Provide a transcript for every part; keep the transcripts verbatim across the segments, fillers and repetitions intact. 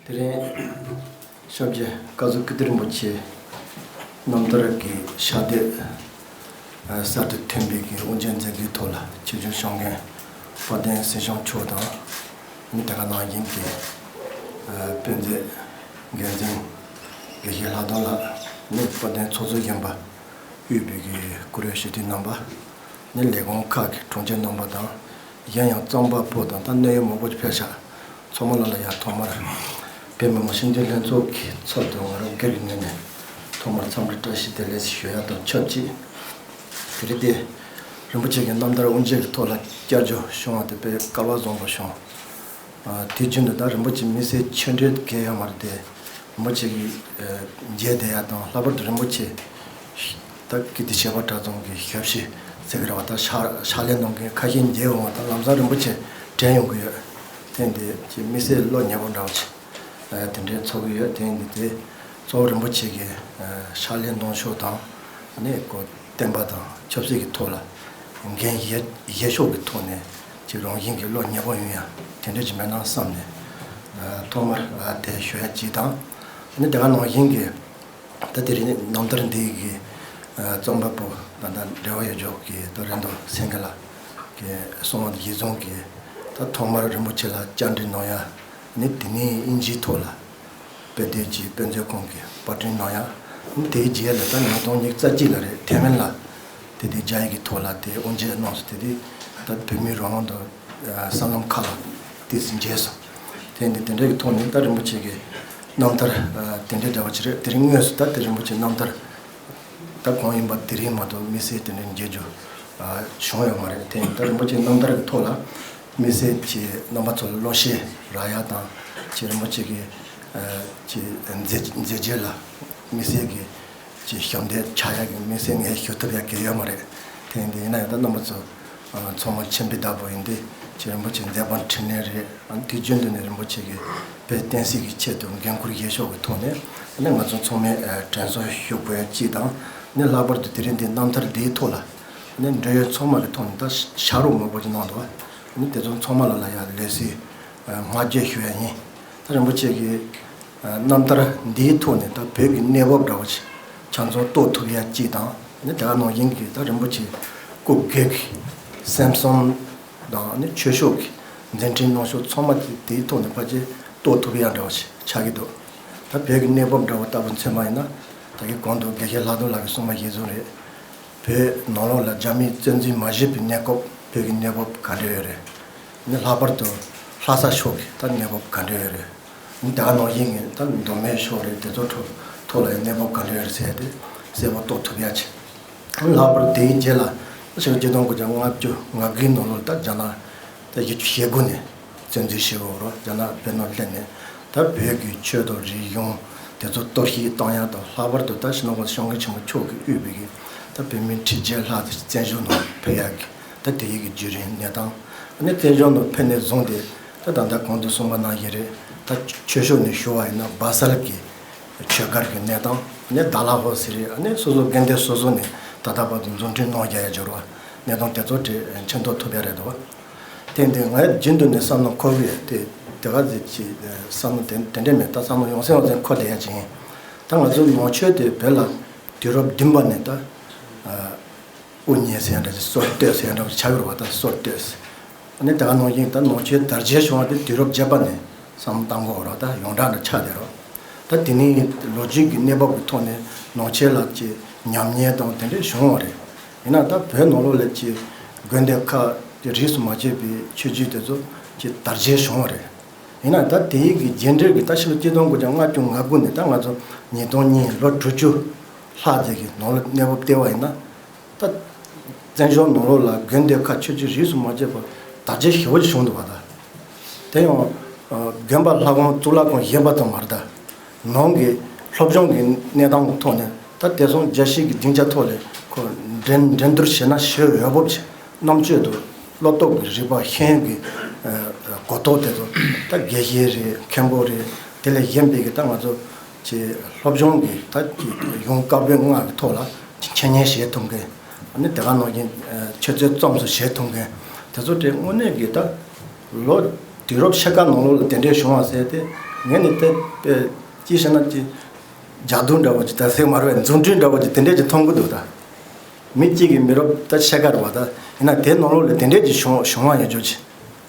དེ་རིང་སྐྱབས་རྗེ་བཀའ་ཟུར་ཀིརྟི་རིན་པོ་ཆེ་རྣམ་ཐར་གྱི་ཕྱག་དེབ་གསར་དུ་ཐོན་པའི་གི་དབུ་འབྱེད་མཛད་སྒོའི་ཐོག་ལ་ཆེད་བསྐྱོད་ཞུ་མཁན་དཔལ་ལྡན་སྲིད་སྐྱོང་མཆོག་དང་། ནི་དེ་ག་ནང་བཞིན་གྱི་དཔེ་མཛོད་འགན་འཛིན་དགེ་བཤེས་ལྷག་རྡོར་ལགས། ནི་དཔལ་ལྡན་ཚོགས་གཙོ་གཞོན་པ་དབུས་པའི་གི་བཀུར་འོས་སྤྱི་འཐུས་རྣམ་པ། ནི་ལས་ཁུངས་ཁག་གི་དྲུང་ཆེ་རྣམ་པ་དང་། གཞན་ཡང་རྩོམ་པ་པོ་དང་ད་གནད་ཡོད་མང་པོ་ཅིག་ཕེབས་ཤག་ཚང་མ་ལ་ལ་ཡང་ཐོག་མར་བོད་མི་མང་སྤྱི་འཐུས་ལྷན་ཚོགས་ཀྱི་ཚབ་ཏུ་ང་རང་སྒེར་གྱི་ངོས་ནས་ཐོག་མར་འཚམས་འདྲི་བཀྲ་ཤིས་བདེ་ལེགས་ཞུ་ཡ་དང་ཆབས་ཅིག་དེ་རིང་འདི་རིན་པོ་ཆེ་གི་རྣམ་ཐར་དབུ་འབྱེད་ཀྱི་ཐོག་ལ་བསྐྱར་ཞུ་བྱུང་བ་དེ་དཔེ་སྐལ་བ་བཟང་པོ་བྱུང་། དུས་རྒྱུན་དུ་ད་རིན་པོ་ཆེ་དམིགས་བསལ་ཆེ་འབྲེལ་གང་ཡང་ཡོད་མ་རེད་དེ། རིན་པོ་ཆེ་གི་མཇལ་བསྡད་ཡ་དང་། ལྷག་པར་དུ་རིན་པོ་ཆེ་ད་ཀིརྟི་བྱེས་པ་གྲྭ་ཚང་གི་ཞབས་ཕྱི་ཟེར་གི་རེད་བ། ད་ཕྱག་ཕྱག་ལས་གནང་མཁན་ཁ་ཤས་མཇལ་འོང་བ་དང་། ལམ་སང་རིན་པོ་ཆེ་དྲན་ཡོང་གི་ཡོད། དེ་འདི་ཅིག་དམིགས་བསལ་བློ་ཉེ་པོ་འདྲ་བ་ཅིག་དེ་འདྲའི་ཚོར་གི་ཡོད། དེ་འདི་དེ་གཙོ་བོ་རིན་པོ་ཆེ་གི་ཕྱག་ལས་གནང་ཕྱོགས་དང་། ནི་ཁོ་བསྟན་པ་དང་ཆབ་སྲིད་ཀྱི་ཐོག་ལ་འགན་བཞེས་བཞེས་ཕྱོགས་ཀྱི་ཐོག་ནས་ཅིག་རང་བཞིན་གྱི་བློ་ཉེ་པོ་ཡོང་ཡ་དེ་འདྲ་ཅིག་མེད་ན་བསམ་ནས། ཐོག་མར་དེ་ཞུ་ཡ་གཅིག་དང་། ནི་དེ་ག་ནང་བཞིན་གྱི་ད་དེ་རིང་རྣམ་ཐར་འདི་གི་རྩོམ་པ་པོ་ད་ལྟ་འབྲེལ་བ་ཡོད་ཕྱོགས་ཀྱི་ད་རེ་དོ་སེང་གེ་ལགས་ཀྱི་གསུང་བ་གཞིར་བཟུང་གིས། ད་ཐོག་མར་རིན་པོ་ཆེ་ལ་བཅར་འདྲི་གནང་ཡ་ནི་དེ་ནས་དབྱིན་ཇིའི་ཐོག་ལ་བོད་དོན་གྱི་དཔེ་མཛོད་ཁང་གི་པར་སྐྲུན་གནང་ཡ། དེའི་རྗེས་ལ་ད་ཉིས་སྟོང་ཉི་ཤུ་རྩ་གཅིག་ལ་རེད། ཐའེ་ཝན་ལ་དེ་དེ་རྒྱ་ཡིག་གི་ཐོག་ལ་དེ་དབུ་འབྱེད་གནང་སོང་། དེ་དེ་ད་བོད་མིའི་རང་དབང་དང་། ཨ། གསར་ལམ་ཁག་ལ་ཏོག་ཙམ་མཇལ་སོང་། དེ་འདི་དེ་འདྲའི་གི་ཐོག་ནས་ད་རིན་པོ་ཆེ་གི་རྣམ་ཐར། ཨ། དེ་འདྲའི་འདྲ་བ་ཅིག་རེད། དེ་རིང་དངོས་སུ་ད་དེ་རིན་པོ་ཆེའི་རྣམ་ཐར་ད་གང་ཡིན་པ་དེ་རིང་མ་གཏོགས་དམིགས་བསལ་དེ་འདྲའི་མཇལ་རྒྱུ། ཨ། བྱུང་ཡོད་མ་རེད། དེ་ཡིན་ད་རིན་པོ་ཆེའི་རྣམ་ཐར་གི་ཐོག་ལ་དམིགས་བསལ་གྱི་རྣམ་པ་ཚོ་ལ་བློ་ཤེས་རག་ཡ་དང་། ཅིག་རིན་པོ་ཆེ་གི། ཨ། ཅིག་མཛད་མཛད་རྗེས་ལ་དམིགས་བསལ་གྱི་ཅིག་ཞབས་འདེགས་ཆགས་ཡག་གི་དམིགས་བསལ་ངས་ཞུ་ཐུབ་ཡག་གི་ཡོད་མ་རེད། དེ་ཡིན་དུས་ཡིན་ན་ཡང་ད་རྣམ་པ་ཚོ་ཚང་མ་མཆན་བུའི་བདག་པོ་ཡིན་ཏེ། ཅིག་རིན་པོ་ཆེ་མཛད་པ་འཕྲིན་ལས་རེད། ཨ་ནི་དུས་རྒྱུན་དུ་ནས་རིན་པོ་ཆེ་གིས་བོད་བསྟན་སྲིད་ཀྱི་ཆེད་དུ་འགན་འཁུར་བཞེས་ཕྱོགས་ཀྱི་ཐོག་ནས། ཨ་ནི་ང་ཚོ་ཚང་མས་དྲན་གསོ་ཞུ་དགོས་ཡ་གཅིག་དང་། ཨ་ནི་ལྷག་པར་དུ་དེ་རིང་འདི་རྣམ་ཐར་འདིའི་ཐོག་ལ་ཨ་ནི་འབྲེལ་ཡོད་ཚང་མ་གི་ཐོག་ནས་ད་ཕྱག་རོགས་མང་པོ་ཅིག་གནང་འདུག་ཨ་ནི་དེ་ཚོ་ཚང་མ་ལ་ལ་ཡ་ལེགས་སོ་བསྔགས་བརྗོད་ཞུ་ཡ་ཡིན། ད་རིན་པོ་ཆེ་གིས་རྣམ་ཐར་འདིའི་ཐོག་ནས་ད་བོད་ཀྱི་གནས་བབ་འདྲ་བོ་ཞིག་ཆ་ཚང་རྟོགས་ཐུབ་ཡ་གཅིག་དང་། ནི་དེ་ག་ནང་བཞིན་གྱི་ད་རིན་པོ་ཆེ་སྐུ་སྒེར་གྱི་སེམས་གསུམ་དང་། ནི་ཆོས་ཕྱོགས་ཀྱི་མཛད་འཕྲིན་གནང་ཕྱོགས་ཚང་མ་དེའི་ཐོག་ནས་ཕལ་ཆེར་རྟོགས་ཐུབ་ཡ་འདྲ་བོ་ཞིག་ཆགས་ཀྱི་འདུག་ད་བོད་ཀྱི་གནས་བབ་འདྲ་བོ་ལྟ་བུ་མཚོན་པ་ཡིན་ན། ད་གིན་གོང་དུ་དགེ་བཤེས་ལྷག་རྡོར་ལགས་ཀྱིས་གསུངས་པ་གཞིར་བཟུང་རེད། བོད་ནང་ལོགས་ལ་རྒྱ་མིས་བཙན་འཛུལ་མ་བྱས་པའི་གནས་སྐབས་བོད་ཀྱི་གནས་བབ་ག་འདྲ་ཡོད་རེད། ནི་ལྷག་པར་དུ་ལྷ་ས་ཕྱོགས་ཀྱི་ད་གནས་བབ་ག་འདྲ་ཡོད་རེད། ནི་དེ་ག་ནང་བཞིན་གྱི་ད་མདོ་སྨད་ཕྱོགས་རེད། དེ་ཚོ་ཐོག་ཐོག་ལ་ཡང་གནས་བབ་ག་འདྲ་ཡོད་རེད་ཟེར་ཏེ་གསལ་པོ་རྟོགས་ཐུབ་ཡ་ཆེ། ལྷག་པར་དེའི་རྗེས་ལ་ཕྱི་ལོ་ཆིག་སྟོང་དགུ་བརྒྱ་ལྔ་བཅུ་ང་དགུའི་ནང་ལོགས་ད་རྒྱ་ནག་ད་བཞི་བཅུ་ཞེ་དགུ་ནས་བཙན་འཛུལ་བྱེད་དགོས་རོགས་རྒྱ་ནག་བོད་ནང་སླེབས་ནས། ད་བོད་ཀྱི་ཆོས་དང་རིག་གཞུང་དེ་ཚོ་གཏོར་བཤིག་བཏང་ཡ་དང་། ལྷག་པར་དུ་ད་སྤྱི་ནོར་༸གོང་ས་༸སྐྱབས་མགོན་ཆེན་པོ་མཆོག་གིས་དབུས་པའི་གི་ད་བོད་མི་ཁྲི་བརྒྱད་ལྷག་ཙམ་བཙན་བྱོལ་ནང་ཕེབས་ཡ་གི་ད་དེ་ཡི་གི་བརྒྱུད་རིམ་གནས་སྟངས། ཨ་ནི་བཙན་བྱོལ་ནང་ཕེབས་ནས་བཟུང་སྟེ་ད་ད་ལྟ་གོང་དུ་གསུངས་པ་ནང་བཞིན་རེད། ད་ཆོས་ཕྱོགས་ནས་ཞུ་བ་ཡིན་ན་སྦ་སལ་གྱི་ཆོས་སྒར་གྱི་གནས་སྟངས། ཨ་ནི་དཱ་ལ་ཧོ་ཟེར་རེད། ཨ་ནི་སོ་སོ་དགོན་སྡེ་སོ་སོ་ནས་ད་ལྟ་བར་དུ་འཛུགས་སྐྲུན་གནང་རྒྱུ་ཡ་འབྱོར་བ། གནས་སྟངས་དེ་ཚོ་དེ་མཁྱེན་རྟོགས་ཐུབ་ཡ་རེད་འདུག་དེ་འདི་ངས་རྒྱུན་དུ་ནས་བསམ་བློ་འཁོར་གྱི་ཡོད། དེ་དེ་ག་ཟེར་གྱི་བསམ་བློ་དེ་དེ་འདྲས་མེད། ད་བསམ་བློ་ཡོང་སེ་ཡོང་སེ་འཁོར་བསྡད་ཡ་ཅིག་ཡིན། ད་ང་ཚོ་ནང་ཆོས་དེ་བོད་ལ་དུས་རབས་བདུན་པ་ནས་ད། དབུ་བརྙེས་ཟེར་ཡ་འདྲ་ཞིག་སྲོལ་གཏོད་ཟེར་ཡ་འདྲ་ཞིག་ཆགས་ཡོད་རེད་བ། ད་སྲོལ་གཏོད་ཟེར། ཨ་ནི་དེ་ག་ནང་བཞིན་ད་ནང་ཆོས་དར་རྒྱས་བྱུང་བ་དེ་དུས་རབས་བརྒྱད་པ་ནས་བསམ་བློ་བཏང་དགོས་རེད་བ། ད་ཡོངས་གྲགས་འདྲ་ཆགས་བསྡད་རེད་བ། ད་དེ་ནས་ལོ་རྒྱུས་ཀྱི་གནས་བབ་ཀྱི་ཐོག་ནས་ནང་ཆོས་ལ་ཅིག་ཉམས་ཉེས་དང་དེ་འདྲས་བྱུང་བ་རེད། ཡིན་ན་ད་བོད་ནང་ལོགས་ལ་ཅིག་དགོན་སྡེ་ཁག་ཅིག་རིས་སུ་མ་ཆད་པའི་ཆོས་བརྒྱུད་དེ་ཚོ་ཅིག་དར་རྒྱས་བྱུང་བ་རེད། ཡིན་ན་ད་དེ་ཡི་གི་རྗེས་འབྲེལ་གྱི་ད་ཕྱི་ལོ་ཆིག་སྟོང་དགུ་བརྒྱ་ལྔ་བཅུ་ང་དགུ་ནས་ད་ང་ཚོ་ཉིས་སྟོང་གཉིས་ལོ་དྲུག་ཅུ་ལྷག་ཙམ་གྱི་ནང་ལ་གནས་བབ་བལྟས་པ་ཡིན་ན། ད་བཙན་བྱོལ་ནང་ལོགས་ལ་དགོན་སྡེ་ཁག་ཆོས་བརྒྱུད་རིས་སུ་མ་ཆད་པར་དར་རྒྱས་ཞེ་པོ་ཅིག་བྱུང་འདུག་བ། ད་དེ་ཡང་དགོན་པ་ལྷ་ཁང་གཙུག་ལག་ཁང་བཞེངས་པ་ཙམ་མ་རེད། ད་ནང་གི་སློབ་སྦྱོང་གི་གནས་སྟངས་ཀྱི་ཐོག་ནས་ད་དེང་སང་རྒྱལ་སྤྱིའི་གི་སྡིངས་ཆ་ཐོག་ལ་ཁོ་འགྲན་འགྲན་བསྡུར་བྱས་ན་ཞེ་པོ་འོས་བབ་ཅིག་རྣམ་དཔྱོད་དང་བློ་སྟོབས་ཀྱི་རིག་པ་ཤེས་ཡོན་གྱི་གོ་རྟོགས་དེ་ཚོ་ད་དགེ་བཤེས་རེད། མཁན་པོ་རེད། དེ་ལས་གཞན་པའི་གི་ད་ང་ཚོ་ཅིག་སློབ་སྦྱོང་གི་ད་ཅིག་གཞུང་བཀའ་པོད་ལྔ་གི་ཐོག་ལ་ཅིག་འཆད་ཉན་བྱེད་ཐུབ་མཁན། ཨ་ནི་དེ་ག་ནང་བཞིན་ཆོས་ཚོགས་རྩོམ་སོགས་བྱེད་ཐུབ་མཁན་དེ་ཚོ་དེ་དངོས་གནས་ཀྱི་ད་ལོ་དུས་རབས་ཕྱེད་ཀ་ནང་ལོགས་ལ་དེ་འདྲས་བྱུང་བ་ཟེར་ཏེ་ ངས་ནི་དེ་དཔེ་ཅི་བཤད་ན་ཅི་ཇ་དུ་འདྲ་བོ་ཅིག་ད་ཟེར་མ་རེད་པས། རྫུ་འཕྲུལ་འདྲ་བོ་ཅིག་དེ་འདྲས་ཅིག་མཐོང་གི་འདུག་ད། མི་གཅིག་གིས་མི་རབས་ད་ཕྱེད་ཀ་རེད་པ། ད་ཡིན་ན་དེ་ནང་ལོགས་ལ་དེ་འདྲས་ཅིག་བྱུང་བྱུང་བ་ཡོད་ཆོག་ཅིག་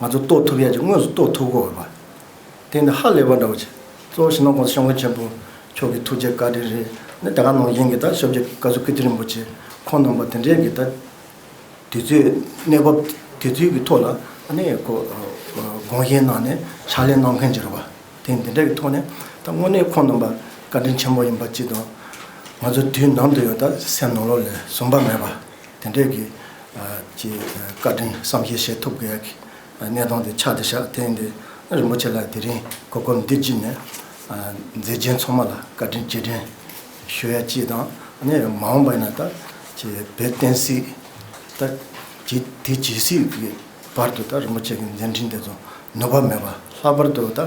ང་ཚོ་རྟོགས་ཐུབ་ཡ་ཅིག་དངོས་སུ་རྟོགས་ཐུབ་གོ་བ། དེ་ནི་ཧ་ལས་པ་འདྲ་བོ་ཅིག་གཙོ་བོ་ཞིག་ནང་ཁོང་སྐྱབས་མགོན་ཆེན་པོ་མཆོག་གི་ཐུགས་རྗེ་བཀའ་དྲིན་རེད། ནི་དེ་ག་ནང་བཞིན་གྱི་ད་ཞབས་ཀྱི་བཀའ་ཟུར་ཀིརྟི་རིན་པོ་ཆེ་ཁོང་རྣམ་པ་དེ་འདྲས་ཀྱི་ད། དུས་ཚོད་གནས་བབ་དུས་ཚོད་ཀྱི་ཐོག་ལ་ཨ་ནི་ཁོ་དགོངས་བཞེས་གནང་ནས་ཕྱག་ལས་གནང་མཁན་ཅིག་རེད་པ། དེ་འདི་འདྲ་གི་ཐོག་ནས་ད་དངོས་གནས་ཁོང་རྣམ་པ་བཀའ་དྲིན་ཆེན་པོ་ཡིན་པ་གཅིག་དང་། ང་ཚོ་དུས་ནམ་དུ་ཡང་ད་སེམས་ནང་ལོགས་ལས་ཟུམ་པ་མེད་པ་དེ་འདྲ་གི་ཅིག་བཀའ་དྲིན་བསམ་ཤེས་བྱེད་ཐུབ་དགོས་ཡ་གི་གནས་སྟངས་དེ་ཆགས་བསྡད་ཤག་དེ་ཡིན་དུས་རིན་པོ་ཆེ་ལ་དེ་རིང་གོ་སྐབས་འདི་བརྒྱུད་ནས་མཛད་རྗེས་ཚང་མ་ལ་བཀའ་དྲིན་རྗེས་དྲན་ཞུ་ཡ་གཅིག་དང་། ཨ་ནི་མ་འོངས་པ་ཡིན་ན་ད་ཅིག་བོད་བསྟན་སྲིད་ད་ཇི་དེ་ཇི་སྲིད་ཀྱི་བར་དུ་ད་རིན་པོ་ཆེ་གི་མཛད་འཕྲིན་དེ་ཚོ་ནུབ་པ་མེད་པ། ལྷག་པར་དུ་ད་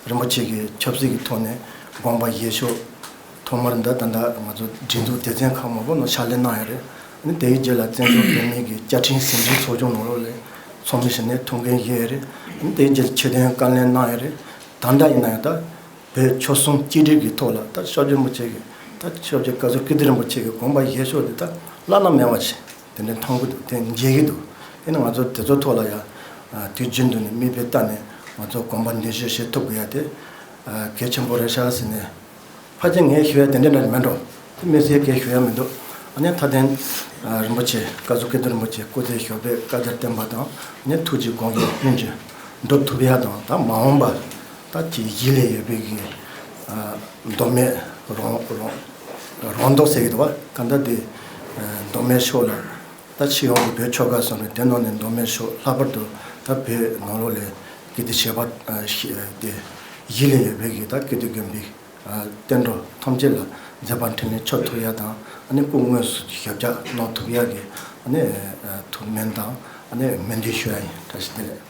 རིན་པོ་ཆེ་གི་ཆབ་སྲིད་ཀྱི་ཐོག་ནས་དགོངས་པ་བཞེས་ཕྱོགས་ཐོག་མར་འདི་ད་ལྟ་ང་ཚོ་སྒྲིག་འཛུགས་སྡེ་ཚན་ཁག་མང་པོ་ནང་ཕྱག་ལས་གནང་ཡོད་རེད། ཨ་ནི་དེའི་རྗེས་ལ་བཙན་བྱོལ་བོད་མིའི་གི་བཅའ་ཁྲིམས་ཟིན་བྲིས་ཚོགས་ཆུང་ནང་ལོགས་ལ་ཚོགས་མི་ཞིག་ནས་ཐུགས་འགན་བཞེས་ཡོད་རེད། ཨ་ནི་དེའི་རྗེས་ལ་ཆོས་དོན་བཀའ་བློན་གནང་ཡོད་རེད། ད་ལྟ་ཡིན་ན་ཡང་ད་བོད་ཆོལ་གསུམ་གཅིག་སྒྲིལ་གྱི་ཐོག་ལ་ད་སྐྱབས་རྗེ་རིན་པོ་ཆེ་གི་ད་སྐྱབས་རྗེ་བཀའ་ཟུར་ཀིརྟི་རིན་པོ་ཆེ་གི་དགོངས་པ་བཞེས་ཕྱོགས་དེ་ད་བླ་ན་མེད་པ་ཞིག་དེ་འདྲ་མཐོང་གི་འདུག་དེ་མཇལ་གྱི་འདུག་དེ་ནི་ང་ཚོ་དེ་ཚོ་ཐོག་ལ་ཡང་དུས་རྒྱུན་དུ་ནས་མིག་དཔེ་ལྟ་ནས་ང་ཚོ་དགོངས་པ་འདུན་ཞུ་བྱེད་ཐུབ་དགོས་ཡ་དེ་གལ་ཆེན་པོ་རེད་ཤག་ཟེར་ནས། ཕལ་ཆེར་ངས་ཞུ་ཡ་དེ་འདྲ་འདྲ་མེད་འགྲོ། དེ་མི་སེར་གས་ཞུ་ཡ་མི་འདུག་ཨ་ནི་མཐའ་དོན་རིན་པོ་ཆེ་བཀའ་ཟུར་ཀིརྟི་རིན་པོ་ཆེ་སྐུ་ཚེ་ཞབས་པད་བསྐལ་བརྒྱར་བརྟན་པ་དང་། ཨ་ནི་ཐུགས་ཀྱི་དགོངས་པ་ཀུན་གྱི་འགྲུབ་ཐུབ་ཡ་དང་། ད་མ་འོངས་པ་ད་ཅིག་གཞི་ལས་ཡོད་པའི་གི་མདོ་སྨད་རོང་རོང་རོང་མདོ་ཟེར་གི་འདུག་བ། གང་ལྟར་དེ་མདོ་སྨད་ཕྱོགས་ལ་ད་སྤྱི་ཡོངས་ཀྱི་བོད་ཆོལ་ཁ་གསུམ་རེད། དེ་ནང་ནས་མདོ་སྨད་ཕྱོགས། ལྷག་པར་དུ་ད་བོད་ནང་ལོགས་ལ་ཀིརྟི་བྱེས་པ་དེ་གཞི་ལས་ཡོད་པའི་གི་ད་ཀིརྟི་དགོན་པའི་བསྟན་འགྲོ་ཐམས་ཅད་ལ་མཛད་པ་འཕྲིན་ལས་འཕྱུར་ཐུབ་ཡ་དང་། ཨ་ནི་སྐུ་དངོས་སུ་ཞབས་བཅགས་གནང་ཐུབ་ཡ་གི་ཨ་ནི་ཐུགས་སྨོན་དང་། ཨ་ནི་སྨོན་འདུན་ཞུ་ཡ་ཡིན། བཀྲ་ཤིས་བདེ་ལེགས།